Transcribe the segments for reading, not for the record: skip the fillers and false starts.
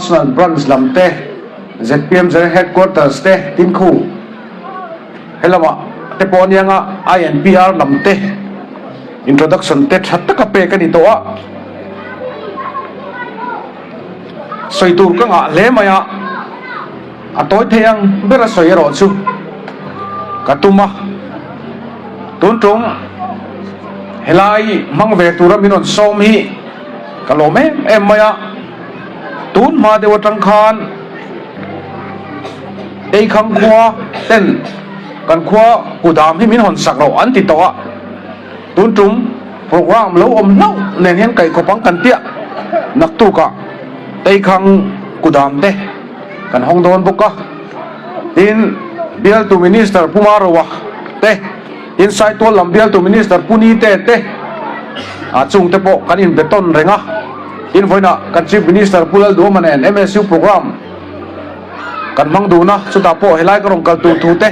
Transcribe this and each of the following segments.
National Branch lam te, zpm General Headquarters te, Tinkhu helamah te pawh aniang a, INPR lam te introduction te tha taka pek a ni tawh a. Sawi tur ka ngah hle mai a, a tawi thei ang ber a sawi erawh chu ka tum a. Tun tum helai hmang ve tura min rawn sawm hi ka lawm em em mai a. Tun hma deuh atang khan Teikhang khua ten kan khua kudam hi min hawn sak loh an ti tawh a, tun tum program lo awm hlauh nen hian kaihkhawp ang kan tia naktukah Teikhang kudam te kan hawng dawn bawk a, tin bialtu Minister Pu Maroa te, tin Saitual lam bialtu Minister Pu Nite te ah chungte pawh kan inbe tawn reng a. Tin vawiinah kan Chief Minister Pu Lalduhawma nen MSU programme kan hmang dun a, chutah pawh helai ka rawn kal tur thu te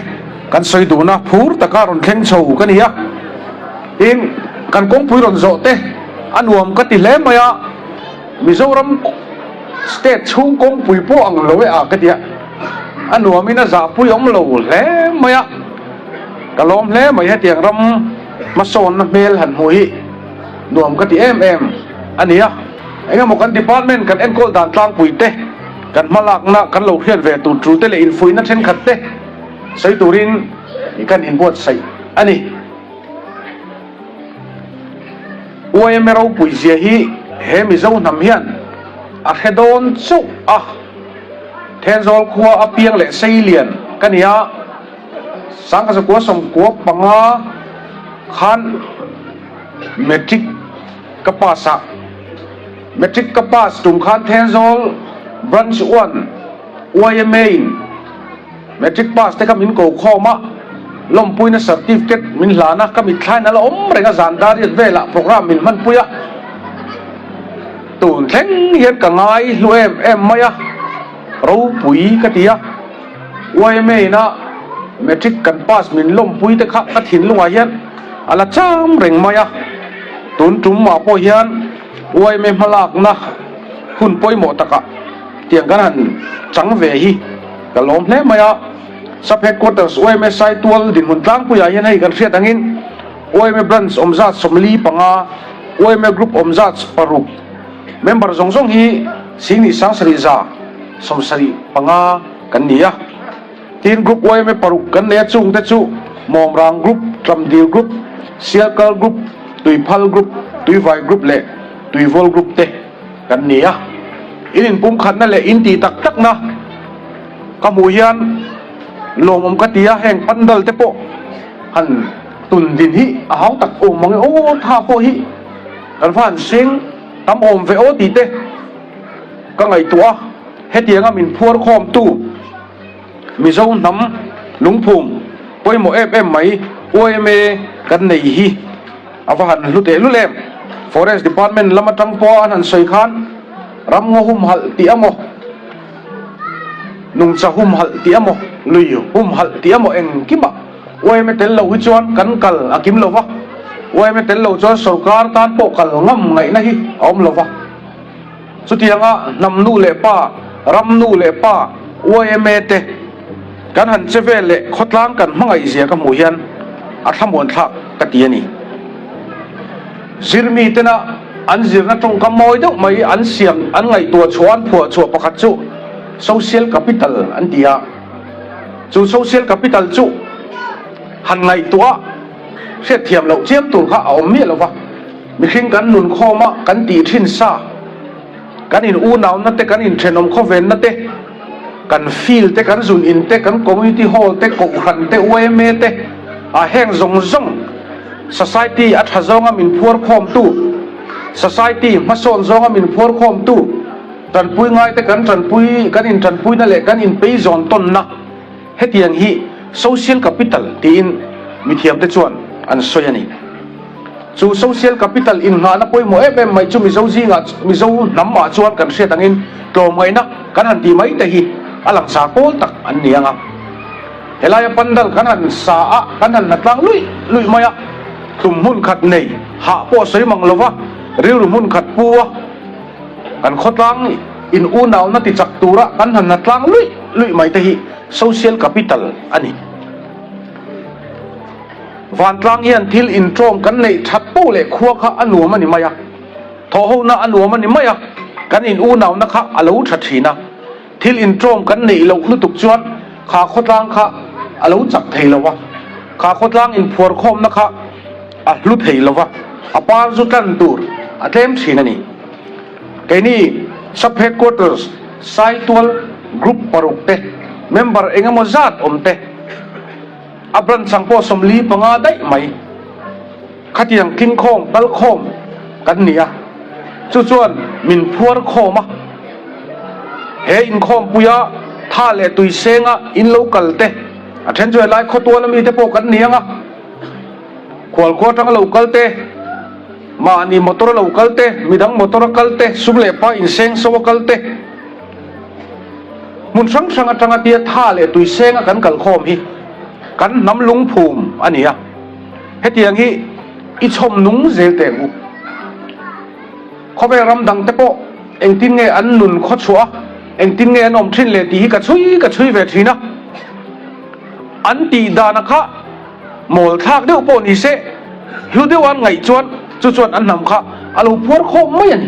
kan sawi dun a, phur taka rawn thleng chho ka ni a. Tin, kan kawngpui rawn zawh te a nuam ka ti hle mai a, Mizoram state chhung kawngpui pawh ang lo e a ka ti a, a nuamin a zahpui awm lo hle mai a, ka lawm hle mai hetiang ram hmasawnna hmel han hmuh hi. Nuam ka ti em em a ni a, engemaw kan department kan enkawl dan tlangpui te, kan hmalakna kan lo hriat ve tur tul te leh infuihna thenkhat te sawi turin kan inbuatsaih a ni. YMA ropui zia hi he Mizo hnam hian a hre dawn chauh a, Thenzawl khua a piang leh seilian ka ni a, Sangkazakua 95 khan Matric ka pass a, Matric ka pass tum khan Thenzawl Branch one YMA in Matric pass te kha min ko khawm a, lawmpuina certificate min hlan a, ka mitthlain a la awm reng a, zan dar riat velah programme min hmanpui a, tun thleng hian ka ngai hlu em em mai a, ropui ka ti a. YMA ina Matric kan pass min lawmpui te kha ka thinlungah hian a la cham reng mai a, tun tum mah pawh hian YMA hmalakna hun pawimawh takah tiang kan han chang ve hi ka lawm hle mai a. Sub Headquarters YMA Saitual dinhmun tlangpuiah hian hei kan hriat angin YMA Branch awm zat 45, YMA Group awm zat paruk, Member zawng zawng hi 77,75 kan ni a. Tin, Group yma paruk kan nei a, chungte chu Mawmrang Group, Tlamdil Group, Sialkal Group, Tuiphal Group, Tuivai Group leh Tuivawl Group te kan ni a. In inpumkhatna leh in tih tak takna ka hmuh hian lawmawm ka ti a, heng pandal te pawh han tun din hi a hau tak awm mang e aw, tha pawh hi kan va han seng tam awm ve aw tih te ka ngaihtuah a, hetianga min phuar khawmtu Mizo hnam lungphum pawimawh em em mai YMA kan nei hi a va han hlu teh lul em. Forest Department lam atang pawha an han sawi khan ramngaw humhalh tih amaw, nungcha humhalh tih amaw, lui humhalh tih amaw engkimah YMA tel lo hi chuan kan kal a kim lo va, YMA tel lo chuan sorkar tan pawh kal ngam ngaihna hi a awm lo va. Chutianga hnam nu leh pa, ram nu leh pa, YMA te kan han che vel leh khawtlang kan hmangaih zia ka hmuh hian a thlamuan thlak ka ti a ni. Zirmi tena an zirna tawngkam mawi deuh mai an siam an ngaihtuah chhuah an phuah chhuah pakhat chu social capital an ti a. Chu social capital chu han ngaihtuah hriatthiam loh chiam tur kha a awm miah lo va, mihring kan nun khawm a, kan tih thin sa, kan in unauna te, kan inthenawm khawvenna te, kan field te, kan zun in te, kan community hall te, kohhran te, yma te, ah heng zawng zawng society a tha zawnga min phuar khawmtu, society hmasawn zawnga min phuar khawmtu, Tanpui ngaite kan tanpui, kan intanpuina leh kan inpeizawn tawnna hetiang hi social capital tiin mithiamte chuan an sawi a ni. Chu social capital innghahna pawimawh em em mai chu Mizo zingah, Mizo hnamah chuan kan hriat angin tlawmngaihna kan han tih mai te hi a langsar pawl tak an ni ang a. Helaia pandal kan han sa a, kan han hnatlang luih luih mai a, tum hmun khat nei hah pawh sawi mang lova rilru hmun khat pu a, Kan khawtlang in unauna ti chak tura kan han na tlang luih luih mai te hi social capital a ni. Vantlang hian thil intawm kan neih that poh leh khua kha a nuam a ni mai a, thawhhona a nuam a ni mai a, kan in unauna kha a lo tha thin a. Thil intawm kan neih loh lutuk chuan kha khawtlang kha a lo chak thei lo va, kha khawtlang inphuarkhawmna kha a hlu thei lo va, a par zu tlan tur a tlem thin a ni. Keini Sub Headquarters Saitual Group paruk te member eng emaw zat awm te, a branch ang pawh 45 daih mai khatiang tlingkhawm kalkhawm kan ni a, chu chuan min phuar khawm a. He inkhawmpuia tha leh tui senga in lo kal te, a then chu helai khawtual ami te pawh kan ni ang a, khualkhua atanga lo kal te, mahni motor a lo kal te, midang motor a kal te, sum leh pa inseng so a kal te, hmun hrang hrang atanga tia tha leh tui senga kan kal khawm hi kan hnam lungphum a ni a, hetiang hi i chhawm nung zel teh ang u. Khawvel ram dang te pawh engtin nge an nun khaw chhuah a, engtin nge an awm thin le tih hi ka chhui ka chhui ve thin a. An tih dana kha mawl thlak deuh pawh ni se, hlu deuh an ngaih chuan chu chuan an hnam kha a lo phuar khawm mai a ni.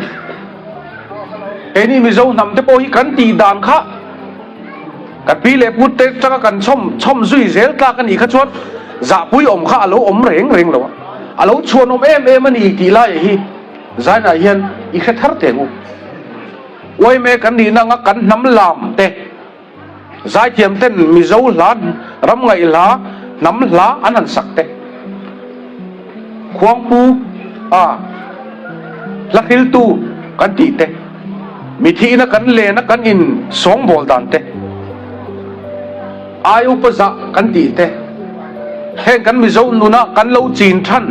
Keini Mizo hnam te pawh hi kan tih dan kha kan pi leh pu te atanga kan chhawm chhawm zui zel tlak a nih kha chuan zahpui awm kha a lo awm reng reng lo a, a lo chhuanawm em em a ni tih laiah hi. Zainah hian i hre thar teh u. Uaime kan nihna anga kan hnam lam te, zaithiam ten Mizo hla, ram ngaih hla, hnam hla an han sak te, khuangpu a hla hriltu kan tih te, mithihna kan lena kan in sawngbawl dan te, ai upa zah kan tih te, heng kan Mizo nuna kan lo chin than,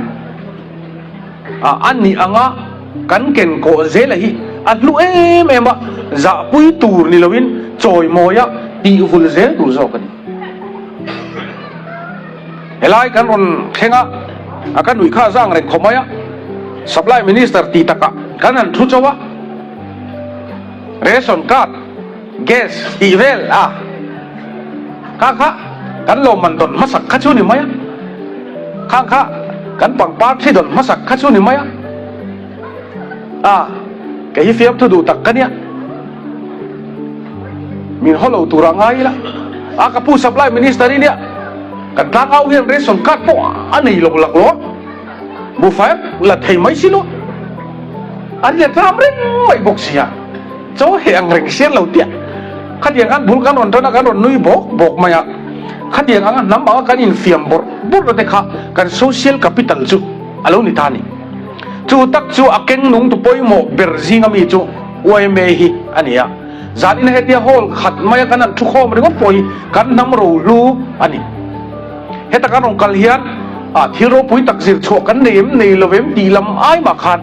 A nih anga kan ken kawh zela hi a hlu em em a, zahpui tur ni loin chawimawia tih vul zel tur zawk a ni. Helai kan rawn thleng a, a ka nuih kha a zang reng khawp mai a, Supply Minister tih takah kan han thu chauh a, Ration card, Gas tih vel a kha kha kan lo man dawn hmasak kha chu ni mai a, khang kha kan pangpar thi dawn hmasak kha chu ni mai a, a kei hi fiamthu duh tak ka nia, min haw lo tur a ngai ila, a ka pu supply minister i nia, kan tlangau hian ration card pawh a nei lo laklawh a, buhfai la thei mai si lo, an let ram reng mai bawk sia. Chaw heh ang reng sian lo tiah khatiang khan bul kan rawn tan a, kan rawn nui bawk bawk mai a. Khatiang anga hnam anga kan infiam bawrh bawrh na te kha kan social capital chu a lo ni ta a ni. Chu tak chu a keng nung tu pawimawh ber zinga mi chu yma hi a ni a. Zanin hetia hall khat maia kan han thukhawm ringawt pawh hi kan hnam rohlu a ni. Heta kan rawn kal hian thil ropui tak zir chhuah kan nei em nei lo em tih lam ai mah khan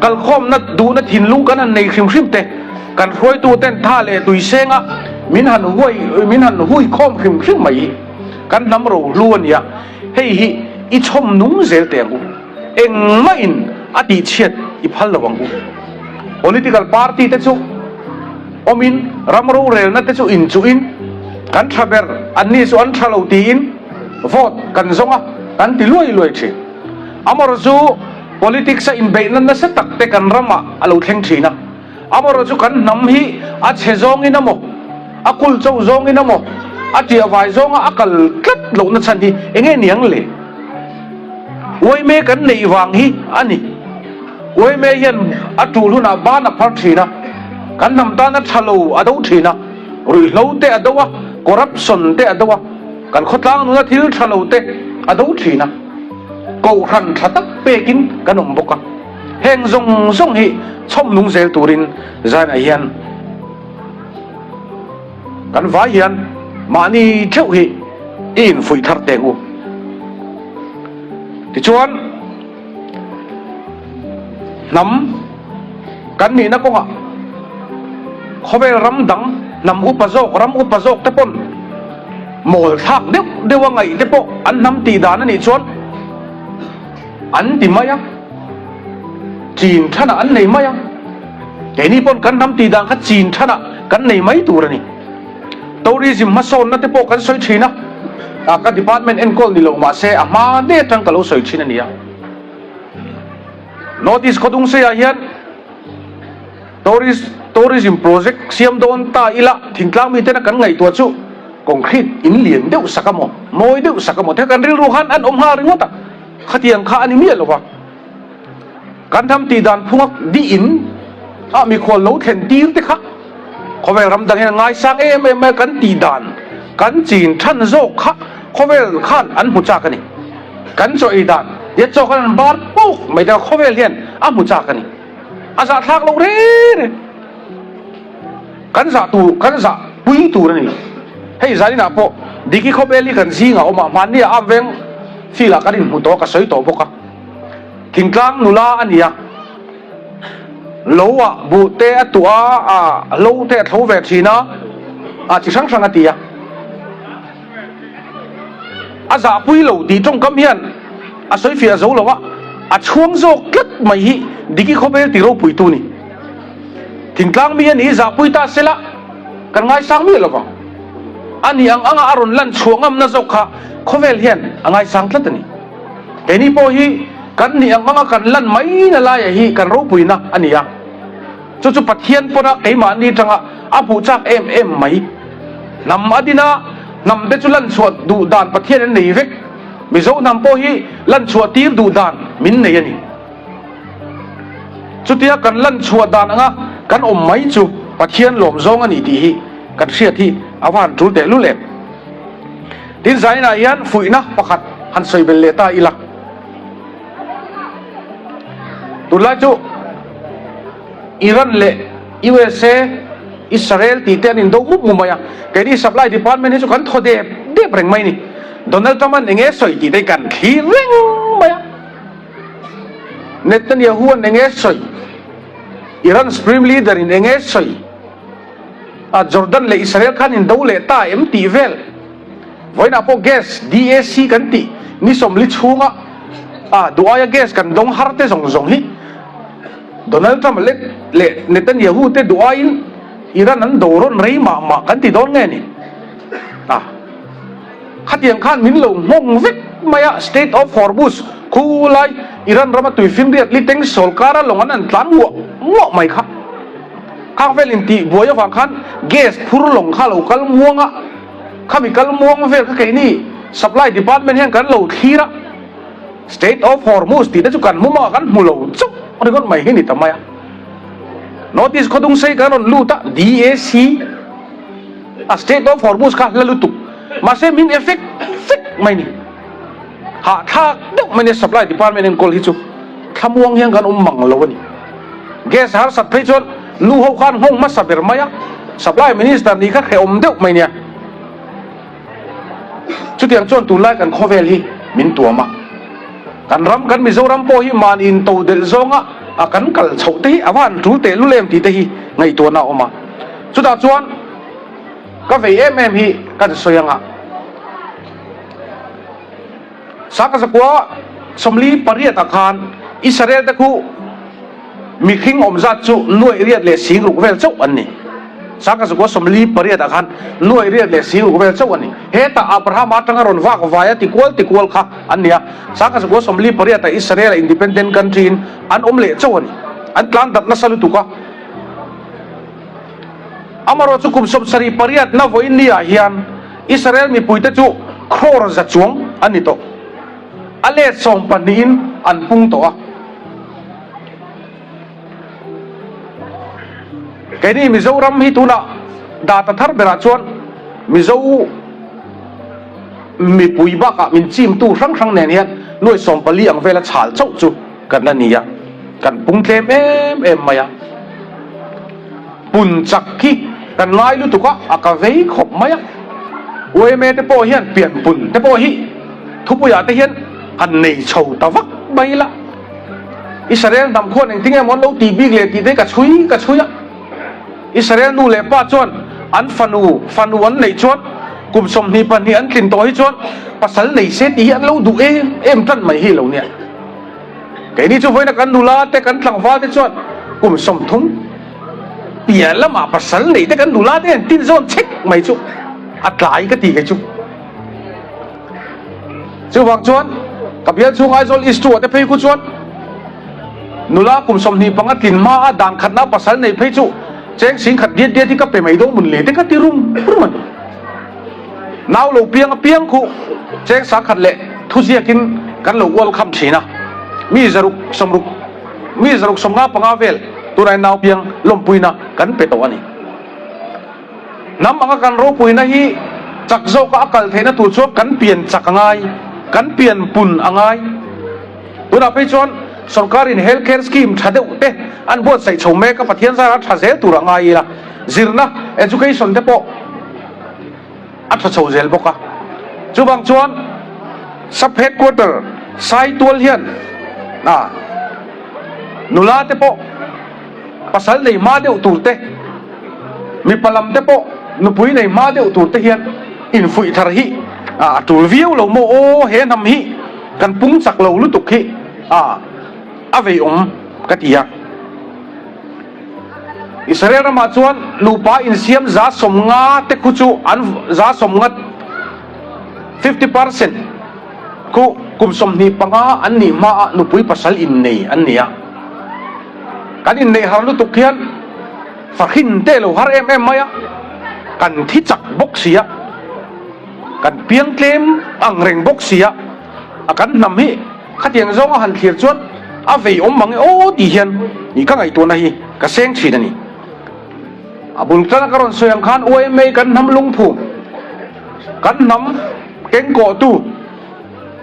Kalkhawmna duhna thinlung kan han nei hrim hrim te, kan hruaitu ten tha leh tui senga min han huai min han hui khawm hrim hrim mai hi kan hnam rohlu a nia, hei hi i chhawm nung zel teh ang u, engmah in a tihchhiat i phal lo ang u. Political party te chu awmin ram rorelna te chu inchuhin kan tha ber anni chu an tha lo tiin vote kan zawng a, kan ti luai luai thin. Amarawh chu. Politics a inbeihna nasa tak te kan ramah a lo thleng thin a, amarawh chu kan hnam hi a chhe zawngin emaw, a kul cho zawngin emaw, a tia vai zawnga a kal tlat lohna chhan hi eng nge niang le? Uaime kan neih vang hi a ni. Uaime hian a tul hunah ban a phar thin a, kan hnam tan a tha lo a do thin a, ruihhlo te a do a, corruption te a do a, kan khawtlang nuna thil tha lo te a do thin a. Kohhran tha tak pekin kan awm bawk a, heng zawng zawng hi chhawm nung zel turin zainah hian kan vai hian mahni theuh hi i infuih thar teh u. Tichuan, hnam kan nihna kawngah khawvel ram dang hnam upa zawk, ram upa zawk te pawn mawl thlak deuh deuh a ngaih te pawh an hnam tih dan a nih chuan an ti mai a, chin thanah an nei mai a. Keini pawn kan hnam tih dan kha chin thanah kan nei mai tur a ni. Tourism hmasawnna te pawh kan sawi thin a, a ka department enkawl ni lo mahse a hma de atang ka lo sawi thin a nia. North East Khawdungseiah hian Tourist tourism project siam dawn ta ila thingtlang mitena kan ngaihtuah chu concrete in lian deuh sak a maw, mawi deuh sak a maw te kan rilru khan an awm nghal ringawt a, khatiang kha a ni miah lo va. Kan tham tih dan phunga dih in ah mikhual lo thlen tir te kha khawvel ram dang hian a ngaisang em em mai a, kan tih dan kan chin than zawk kha khawvel khan an hmu chak a ni. Kan chaw ei dan tia chaw khan an bar puk mai te kha khawvel hian a hmu chak a ni. A zahthlak loh reng reng. Kan zah tur, kan zah pui tur a ni lo. Hei zaninah pawh Diki Khawbel hi kan zingah a awm a, hmanni ah Amveng field ah kan inhmu tawh a, ka sawi tawh bawk a. Thingtlang nula a ni a, lo ah buh te a tuah a, a lo te a thlo ve thin a, a chi hrang hrang a ti a. A zahpui lo tih tawngkam hian a sawifiah zo lo a, a chhuang zawk tlat mai hi Diki Khawbel ti ropuitu ni. Thingtlang mi a ni zahpui ta sela kan ngaisang miah lo vang. A ni ang anga a rawn lan chhuah ngamna zawk kha khawvel hian a ngaisang tlat a ni. Keini pawh hi kan nih ang anga kan lan mai na laia hi kan ropuina a ni a. Chu chu Pathian pawna keimahni tanga a hmuh chak em em mai. Hnam a din a, hnam te chu lan chhuah duh dan Pathian an nei vek. Mizo hnam pawh hi lan chhuah tir duh dan min nei a ni. Chutia kan lan chhuah dan anga kan awm mai chu Pathian lawm zawng a ni tih hi kan hriat hi a va han tul tehlul em. Tin zainah hian fuihna pakhat han sawi belh leh ta ila. Tunlai chu Iran leh USA, Israel tih te an indo mup mup mai a, keini supply department hi chu kan thaw dep dep reng mai a ni. Donald Trump an enge sawi tih te hi kan thlir reng mai a. Netanyahu an enge sawi, Iran supreme leader in enge sawi, a Jordan leh Israel khan indo leh ta em tih vel. Vawiinah pawh gas, DAC kan tih ni sawmli chhunga a duh aia gas kan dawng har te zawng zawng hi Donald Trump leh leh Netanyahu te duh aiin Iran an do rawn rei mah mah kan ti dawn nge ni? A khatiang khan min lo nghawng vek mai a, Strait of Hormuz khu lai Iran rama tuifinriat li teng sawlkara lawng an an tlan nguah nguah mai kha. Khang vel intih buai avang khan gas phur lawng kha lo kal muang a. Khami kal muang vel kha keini supply department hian kan lo thlir a, Strait of Hormuz tih te chu kan hmu mah kan hmu lo chauh ringawt mai hi ni ta mai a. North East khawdung sei kan rawn lut a, DAC a Strait of Hormuz kha hla lutuk mahse min effect vek mai ni. Hahthlak deuh mai nia supply department enkawl hi chu thlamuang hian kan awm mang lo a ni. Gas harsat phei chuan nu ho khan nghawng hmasa ber mai a, supply minister nih kha hrehawm deuh mai nia. Chutiang chuan tunlai kan khawvel hi min tuam a, kan ram kan Mizoram pawh hi mahni in to delh zawnga a kan kal chhoh te hi a va han tul tehlul em tih te hi ngaihtuahna a awm a. Chutah chuan ka vei em em hi kan sawi anga. Sakazakua 48 ah khan Israel te khu mihring awm zat chu nuaih riat leh sing ruk vel chauh an ni. Sakazakua 48 ah khan nuaih riat leh sing ruk vel chauh an ni. Hetah Abrahama atanga rawn vak vaia tikual tikual kha an ni a. Sakazakua 48 ah Israel a independent country in an awm leh chauh a ni. An tlan darh nasa lutuk a. Amarawh chu kum 78 na vawiin ni ah hian Israel mipuite chu crore za chuang an ni tawh. A let sawm pahnihin an pung tawh a. Keini Mizoram hi tunah data thar berah chuan Mizo mipui bakah min chimtu hrang hrang nen hian nuai 14 ang vela chhal chauh chu kan la ni a. Kan pung tlem em em mai a. Pun chak hi kan ngai lutuk a, a ka vei khawp mai a. Uaime te pawh hian pian pun te pawh hi thupuiah te hian han nei chho ta vak mai la. Israel hnam khuan engtin nge maw an lo tih bik leh tih te hi ka chhui ka chhui a. Israel nu leh pa chuan an fanu fanu an neih chuan kum 22 an tlin tawh hi chuan pasal nei se tih hi an lo duh em em tan mai hi lo nia. Keini chu vawiina kan nula te kan tlangval te chuan kum 30. piah lamah pasal neih te kan nula te hian tin zawn chek mai chu a tlai ka ti kei chu. Chuvang chuan ka bial chhung Aizawl East 2 ah te phei khu chuan nula kum 25 tlin hma a dan khatna pasal neih phei chu cheng sing khat diat diat hi ka pe mai dawn mun le te ka ti rum rum a ni. Nau lo piang apiang khu cheng sangkhat leh thuziakin kan lo ual kham thin a, mi zaruk sawmruk mi zaruk 55 vel tunai nau piang lawmpuina kan pe tawh a ni. Hnam anga kan ropuina hi chak zawka a kal theihna tur chuan kan pian chak a ngai, kan pian pun a ngai. Tunah phei chuan sorkarin health care scheme tha deuh te an buatsaih chho mek a, Pathian zara tha zel tur a ngai ila, zirna, education, te pawh a tha chho zel bawk a. Chuvang chuan sub headquarter Saitual hian a nula te pawh pasal nei hma deuh tur te, mipa lam te pawh nupui nei hma deuh tur te hian infuih thar hi a tul viau lo maw aw, he hnam hi kan pung chak lo lutuk hi a vei awm ka ti a. Israel ramah chuan nupa insiam 50% te khu chu an 50%, 50%, khu kum 25 an nih hmaah nupui pasal innei an ni a. Kan inneih har lutuk hian fahrin te lo har em em mai a, kan thi chak bawk si a, kan piang tlem ang reng bawk si a, a kan hnam hi khatiang zawnga han thlir chuan a vei awm mang e aw tih hian ih ka ngaihtuahna hi ka seng thin a ni. A bul tana ka rawn sawi ang khan YMA kan hnam lungphu, kan hnam kengkawhtu,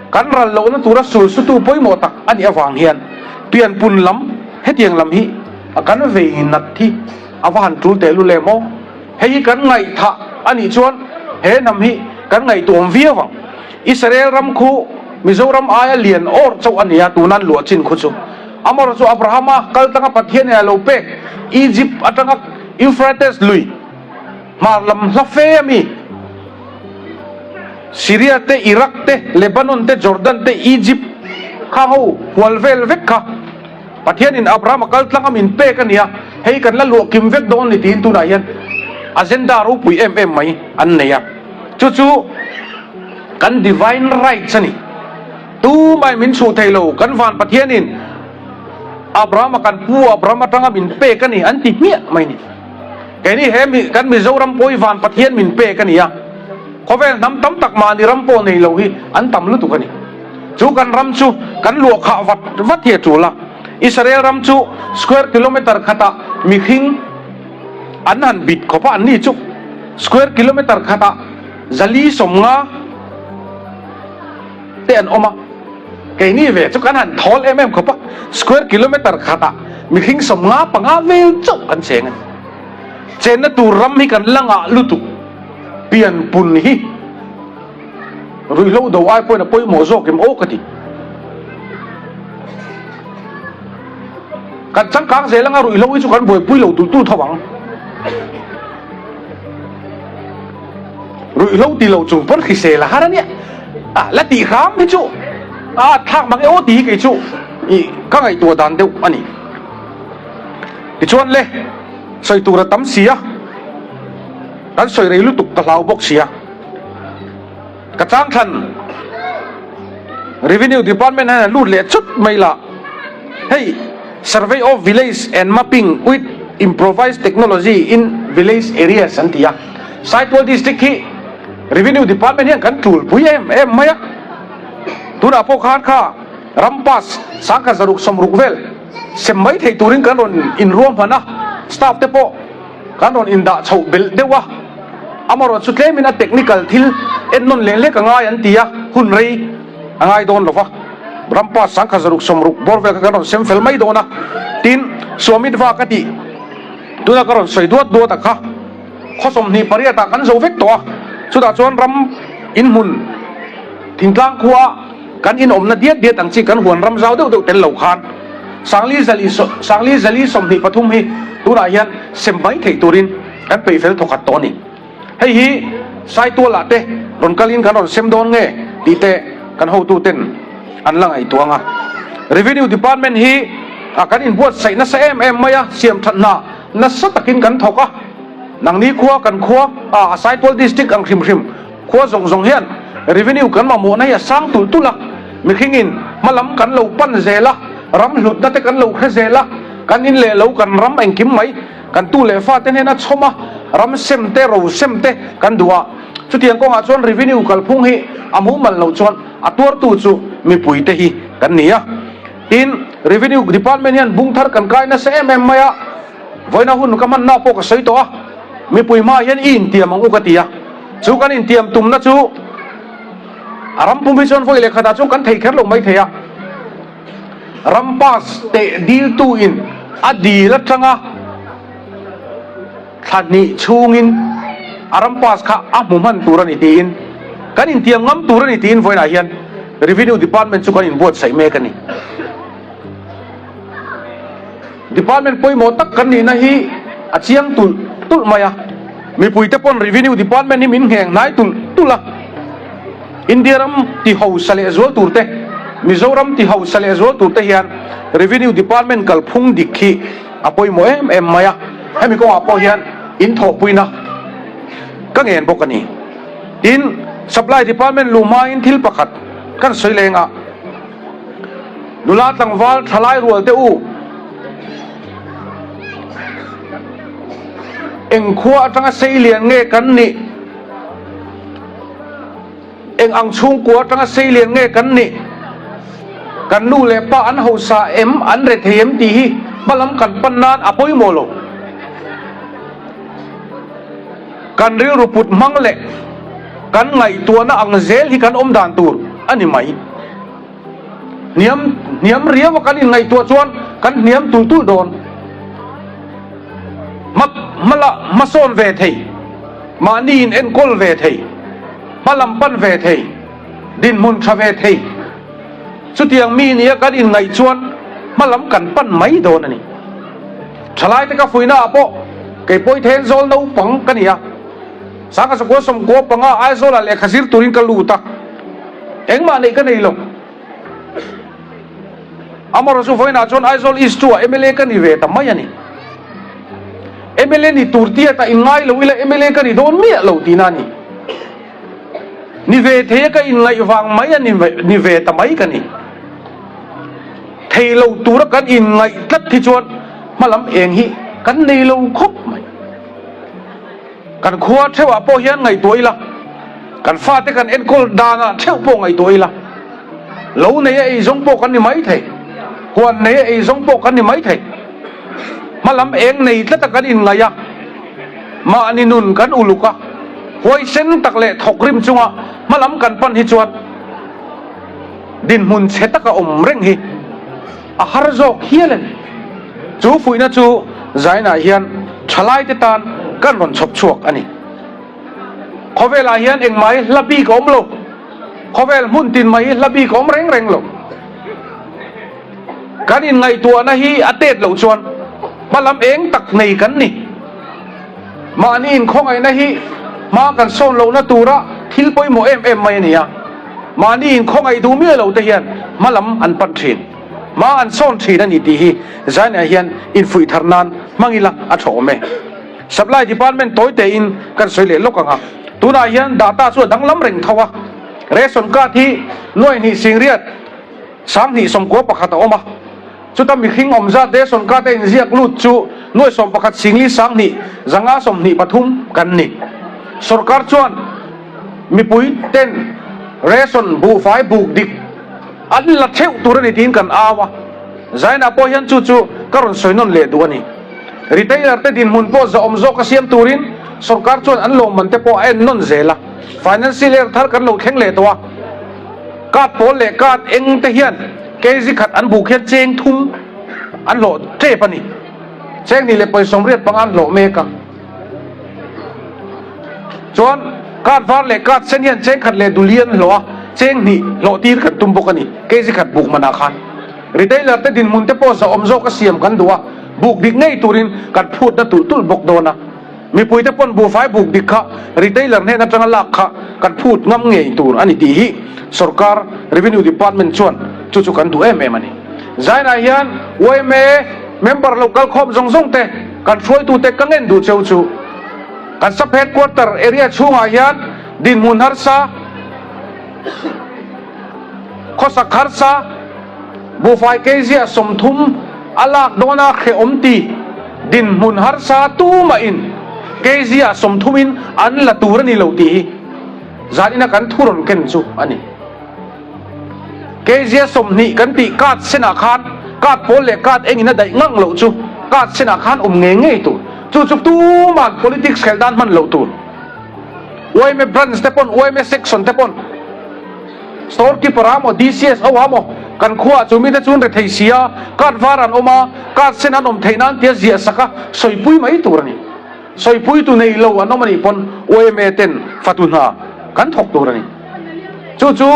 Kan ral lohna tura sulsutu pawimawh tak a nih avang hian pianpun lam hetiang lam hi a kan vei nat hi a va han tul tehlul em aw. Hei hi kan ngaihthah a nih chuan he hnam hi kan ngaihtuam viau ang. Israel ram khu Mizoram aia lian awr chauh a nia tunan luah chin khu chu. Amaherawhchu chu Abrahama kal tanga Pathian in a lo pek Egypt atanga Euphrates lui hmar lam hla fe a mi. Syria te, Iraq te, Lebanon te, Jordan te, Egypt kha ho hual vel vek kha Pathianin Abraham a kal tlang a min pek a nia, hei kan la luah kim vek dawn ni tiin tunah hian agenda ropui em em mai an nei a, chu chu kan divine rights a ni. Tumah in min chhuh thei lo, kan van Pathianin Abraham a kan pu Abraham atanga min pek a ni an ti hmiah mai ni. Keini he mi kan Mizoram pawh hi van Pathian min pek a ni a, khawvel hnam tam tak mahni ram pawh nei lo hi an tam lutuk a ni. Chu kan ram chu kan luah khah vat vat hi a tul a, Israel ram chu square kilometre khatah mihring an han bit khawp a, anni chu square kilometre khatah 450 te an awm a, keini ve chu kan han thawl em em khawp a, square kilometre khatah mihring 55 vel chauh kan cheng a ni. Chenna tur ram hi kan la ngah lutuk, pianpun hi ruihhlo do ai pawhin a pawimawh zawk em aw ka ti. Kan changkang zel anga ruihhlo hi chu kan buaipui lo tul tul tho ang. Ruihhlo ti lo chung pawn hrisel a har a nia. A la tih hram hi chu a thlak mang e aw tih hi kei chu ih ka ngaihtuah dan deuh a ni. Tichuan le sawi tur a tam si a, kan sawi rei lutuk ka hlau bawk si a. Ka chang thlan Revenue Department hian a lut leh chut mai la. Hei Survey of Village and Mapping with Improvised Technology in Village Areas an ti a. Saitual District hi Revenue Department hian kan tul pui em em mai a. Tunah pawh khan kha ram pass 1660 vel sem mai thei turin kan rawn inruahman a, staff te pawh kan rawn indah chhoh belh deuh a. Amaherawhchu tlemin a technical thil ennawn leh lek a ngai an ti a, hun rei a ngai dawn lo va. Rampa 1660 bawr vel kha kan rawn sem fel mai dawn a, tin Swamit va ka tih tuna ka rawn sawi duat duat a kha khaw 28 ah kan zo vek tawh a, chutah chuan ram inhmun thingtlang khua kan inawmna diat diat ang chi kan huan ram zau deuh deuh tel lo khan Sangli zali Sangli zali 23 hi tunah hian sem mai theih turin kan peih fel thawkhat tawh a ni. Hei hi Saitualah te rawn kalin kan rawn sem dawn nge tih te kan hotuten an la ngaihtuah ang a. Revenue Department hi kan inbuatsaih nasa em em mai a, siam that hna. nasa takin kan thawk a, nangni khua kan khua a Saitual District ang hrim hrim khua zawng zawng hian revenue kan mamawhna hi a sang tulh tulh a, mihringin hmalam kan lo pan zel a, ram hlutna te kan lo hre zel a, kan in leh lo kan ram engkim mai kan tu leh fate hnena chhawm a, ram sem te ro sem te kan duh a, chutiang kawngah chuan revenue kalphung hi a mumal loh chuan a tuartu chu mipuite hi kan ni a. Tin, Revenue Department hian bung thar kan kai nasa em em mai a, vawiina hun ka hmanna pawh ka sawi tawh a, mipui hmaah hian i intiam ang u ka ti a, chu kan intiam tumna chu a ram pum hi chuan vawi leh khatah chuan kan thei kher lo mai thei a, ram pass teh diltu in a dil atanga Thla hnih chhungin a ram pass kha a hmu hman tur a ni tiin kan intiam ngam tur a ni tiin vawiinah hian Revenue Department chu kan inbuatsaih mek a ni. Department pawimawh tak kan nihna hi a chiang tulh tulh mai a, mipuite pawn Revenue Department hi min ngheng hnai tulh tulh a, India ram ti hausa leh zual tur te, Mizoram ti hausa leh zual tur te hian Revenue Department kalphung dik hi A pawimawh em em mai a, hemi kawngah pawh hian in thawhpuina ka ngen bawk a ni. Tin, Supply Department luh hmain thil pakhat kan sawi leng a, nula tlangval thalai rual te u, eng khua atanga sei lian nge kan nih? Eng ang chhungkua atanga sei lian nge kan nih? Kan nu leh pa an hausa em, an re thei em tih hi hmalam kan pan nan a pawimawh lo. Kan rilru put hmang leh kan ngaihtuahna ang zel hi kan awm dan tur a ni mai. Hniam hniam riau a kan inngaihtuah chuan kan hniam tulh tulh dawn. Hma hmala hmasawn ve thei, mahni in enkawl ve thei, hma lam pan ve thei, dinhmun tha ve thei. Chutiang mi nia kan inngaih chuan hma lam kan pan mai dawn a ni. Thalaite ka fuihnaah pawh kei pawi Thenzawl naupang ka ni a, Sangha Sakua Sawmkua panga Aizawlah lehkha zir turin ka lut a. Engmah neih ka nei lo. Amarawh chu vawiinah chuan Aizawl East 2 ah mla ka ni ve ta mai a ni. Mla ni tur tiat ah inngai lo ila mla ka ni dawn miah lo tihna a ni. Ni ve thei a ka inngaih vang mai a ni ni ve ta mai ka ni. Thei lo tura kan inngaih tlat hi chuan hmalam eng hi kan nei lo khawp mai. Kan khua theuhah pawh hian ngaihtuah ila, kan fate kan enkawl danah theuh pawh ngaihtuah ila, lo nei a eizawng pawh kan ni mai thei, huan nei a eizawng pawh kan ni mai thei. Hmalam eng nei tlata kan inngaih a, mahni nun kan uluk a, huaisen tak leh thawk rim chunga hmalam kan pan hi chuan dinhmun chhe taka awm reng hi A har zawk hial a ni. Chu fuihna chu Zainah hian thalaite tan kan rawn chhawp chhuak a ni. Khawvelah hian engmah hi hla bik a awm lo. Khawvel hmun tin mai hi hla bik a awm reng reng lo. Kan inngaihtuahna hi a tet loh chuan hmalam eng tak nei kan ni. Mahni inkhawngaihna hi hma kan sawn lohna tura thil pawimawh em em mai a ni a, mahni inkhawngaih duh miah lo te hian hma lam an pan thin, hma an sawn thin a ni tih hi Zainah hian infuih thar nan hmang ila a tha awm e. Supply Department tawi tein kan sawi leh lawk ang a, tunah hian data chu a danglam reng tho a, ration card hi nuai hnih singriat 20 91 a awm a, Chuta mihring awm zat ration card a inziak lut chu nuai 11 singli 20 zanga 23 kan ni. Sorkar chuan mipui ten ration buhfai buk dik an la theuh tur a ni tiin kan au a, Zainah pawh hian chu chu ka rawn sawi nawn leh duh a ni. Retailer te dinhmun pawh zahawm zawk a siam turin sorkar chuan an lawmman te pawh a en nawn zel a, financial year thar kan lo thleng leh tawh a, card pawl leh card eng te hian Kg khat an buk hian cheng thum an hlawh tep a ni. Cheng hnih leh 75 an hlawh mek a. Chuan card var leh card sen hian cheng khat leh duli an hlawh a, cheng hnih hlawh tir kan tum bawk a ni. Kg khat buk manah khan retailer te dinhmun te pawh zahawm zawk a siam kan duh a, buk dik ngei turin kan phutna tulh tulh bawk dawn a. Mipuite pawn buhfai buk dik kha retailer hnen atanga lak kha kan phut ngam ngei tur a ni tih hi sorkar Revenue Department chuan chu chu kan duh em em a ni. Zainah hian yma member lo kal khawm zawng zawng te kan. Kan hruaitute ka ngen duh cheu chu kan sub headquarter area chhungah hian dinhmun harsa, khawsak harsa, buhfai keizia 30 a lak dawna hrehawm ti dinhmun harsa tumahin keizia 30 in an la tur a ni lo tih hi zanina kan thu rawn ken chu a ni. Kezia 20 kan tih card senah khan card pawl leh card engin a daih ngang loh chu card senah khan awm ngei ngei tur. Chu chu tuman politics khelh dan hman loh tur. Yma branch te pawn, yma section te pawn, store keeper ah maw, DCSO ah maw kan khuaah chu mite chuan rethei sia card var an awm a, card sen an awm theih nan tia ziah sak a sawipui mai tur a ni. Sawipuitu nei lo an awm a nih pawn yma ten fatu hna kan thawk tur a ni. Chu chu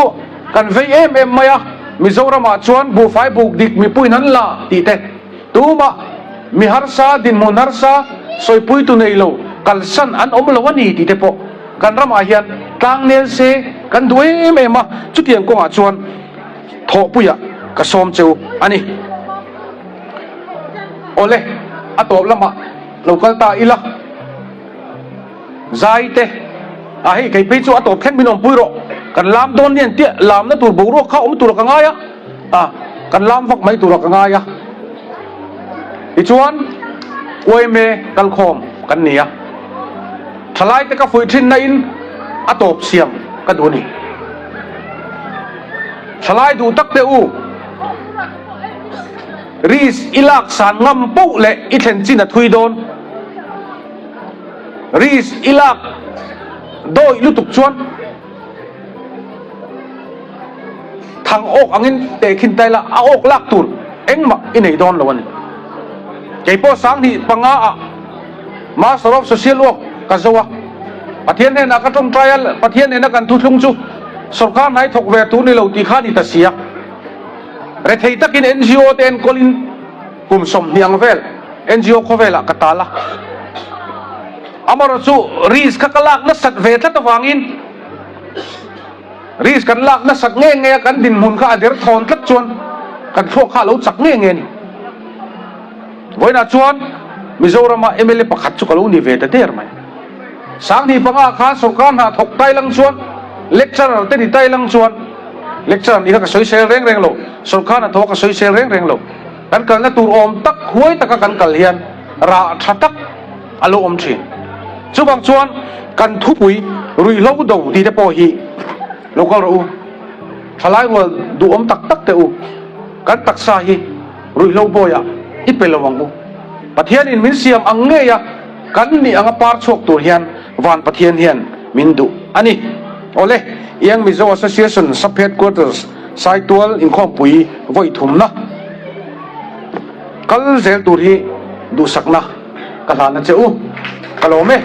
kan vei em em mai a, Mizoramah chuan buhfai buk dik mipuiin an la tih te, tumah mi harsa, dinhmun harsa, sawipuitu nei lo kalsan an awm lo a ni tih te pawh kan ramah hian tlangnel se kan duh em em a, chutiang kawngah chuan thawhpuiah ka sawm cheu a ni. Awle, a tawp lamah lo kal ta ila. Zai te, a hei kei phei chu a tawp thleng min awmpui rawh, kan lam dawn nia tia lamna tur boruak kha awm tura ka ngai a, a kan lam vak mai tura ka ngai a. Tichuan yma kalkhawm kan ni a, thalai te ka fuih thin na in a tawp siam ka duh a ni. Thalai duh tak te u, risk i lak san ngam poh leh i thlen chin a thui dawn. Risk i lak dawih lutuk chuan thang awk angin tehkhin ta ila a awk lak tur engmah i nei dawn lo a ni. Kei pawh 2005 ah Master of Social Work ka zo a, Pathian hnenah ka tawngtai a, Pathian nena kan thuthlung chu sawrkar hnai thawk ve tur ni lo tih kha a ni ta si a. Rethei takin NGO te enkawlin kum 20 ang vel NGO khawvelah ka tal a. Amarawh chu risk kha ka lak nasat ve tlat avangin risk kan lak nasat nge nge a kan dinhmun kha a der thawn tlat chuan kan thluak kha a lo chak nge nge a ni. Vawiinah chuan Mizorama mla pakhat chu ka lo ni ve ta der mai. 2005 khan sawrkar hna thawk tai lang chuan lecturer te ni tai lang chuan lecturer nih kha ka sawisel reng reng lo, sawrkar hna thawk ka sawisel reng reng lo. Kan kalna tur awm tak huai taka kan kal hian rah tha tak a lo awm thin. Chuvang chuan kan thupui ruihhlo do tih te pawh hi lo kal rawh u. Thalai rual duhawm tak tak teh u. Kan taksa hi ruihhlo bawiah i pe lo ang u. Pathianin min siam ang ngei a, kan nih anga par chhuak tur hian Van Pathian hian min duh a ni. Awle, Young Mizo Association Sub Headquarters Saitual inkhawmpui vawi thumna kal zel tur hi duhsakna ka hlan a che u. Ka lawm e.